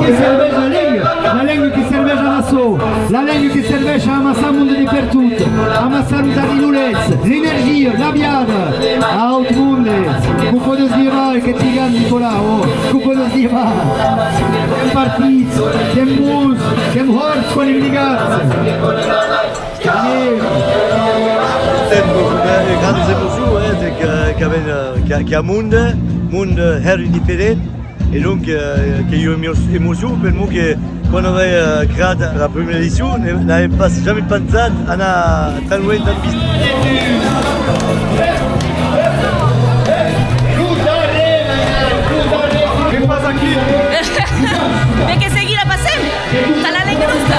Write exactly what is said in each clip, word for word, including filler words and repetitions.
Que serveish la lenga, la lenga que serveish a amassar, la lenga que serveish a amassar monde de pertot, amassar los arinolets, l'energia, la viada, aut monde, qu'o pòdes levar, que tigan Nicolau, qu'o pòdes levar, qu'èm partits, qu'èm bons, qu'èm hòrts quan èm ligats. Sèm, eh, grandas emocions, eh, de que, qu'avèm, eh, qu'i a, qu'i a monde, monde hèra diferent, e donc, eh, qu'ei ua emo-, emocion, per'mor que quan avèm, eh, creat la prumèra edicion, ne, n'avèm pas jamei pensat anar tan luenh, tan viste. Que fas aquí? Mès que seguir la Passem! Tà la lenga nosta!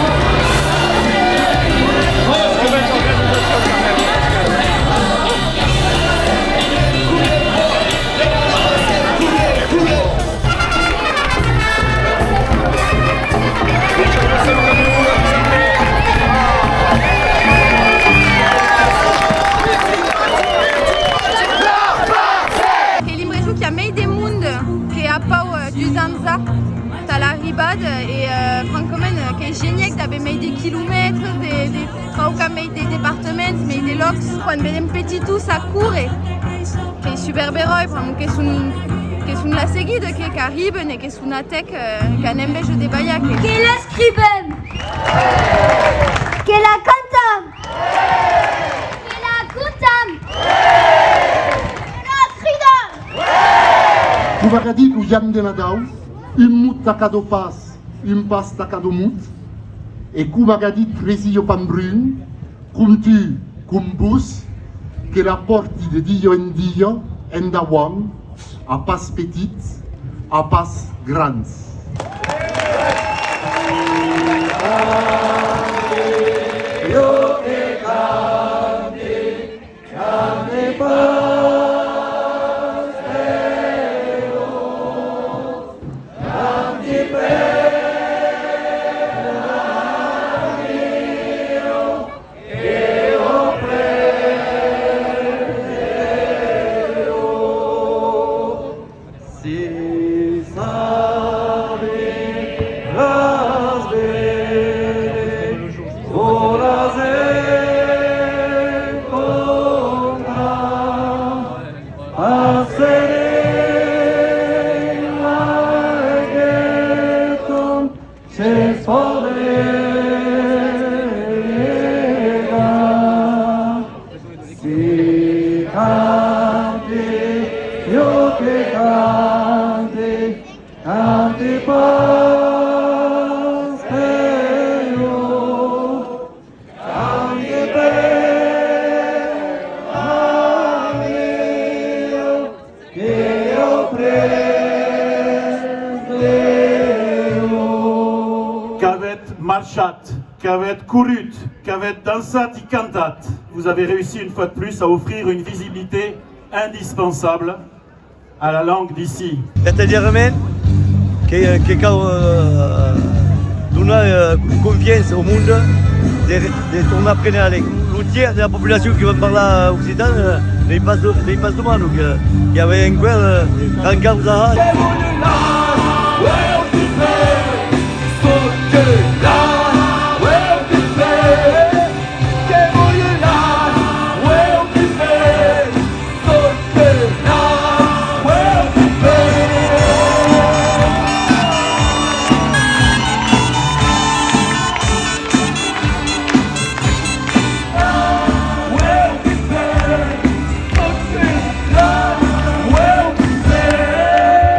Qu'èi l'impression qu'i a mei de monde que a pau, eh, dus ans a. Tà l'arribada, e, eh, francament, eh, qu'ei genièc d'aver mei de quilomètres, de, de traucar mei de departaments, mei de lòcs. Quan vedem petitons a córrer, qu'ei super beròi, pr'amor que son, que son la seguida, que, qu'arriben e que son atèc, eh, qu'an enveja de balhar, que... Que l'escrivem! Que la cantam! Que la contam! Que la cridam! Coma qu'a dit lo Jan de Nadau, un mot tà cada pas, un pas tà cada mot, e coma qu'a dit Tresillo Pambrun, com tu, com vos, que la pòrti de dia en dia endavant, a pas petits, a pas grans. Qu'avètz marchat, qu'avètz corrut, qu'avètz dançat e cantat, vous avez réussi une fois de plus à offrir une visibilité indispensable à la langue d'ici. Vertadièrament, que, que cau, eh, donar, eh, confiança au monde de, de tornar préner la lenga. Lo tièrs de la populacion que van parlar occitan, eh, n'ei pas do-, n'ei pas doman, donc, eh, i avè enqüèra, eh, gran causa a har.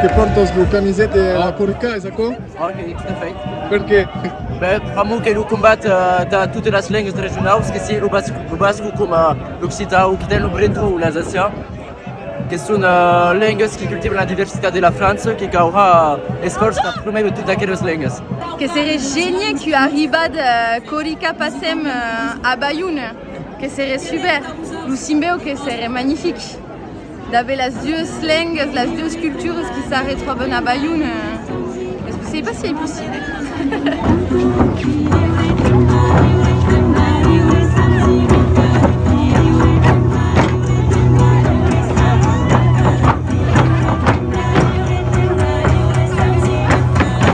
Que pòrtas lo camiset de la Corica, es aquò? Ok, tot a fait. Perqué? Ben, pr'amor que lo combat, eh, tà totas las lengas regionaus, que siá lo basco, lo basco coma l'occitan, o quitan lo breton o l'alsacian, que son, eh, lengas que cultivan la diversitat de la França, que caurà esfòrç tà promòure totas aquelas lengas. Que seré genial qu'ua arribada, eh, Corica Passem, eh, a Baiona, que seré super. Lo simbèu que seré magnific. D'aver las duas lengas, las duas culturas qui s'arretròban a Baiona, eh, es, sai pas si ei possible.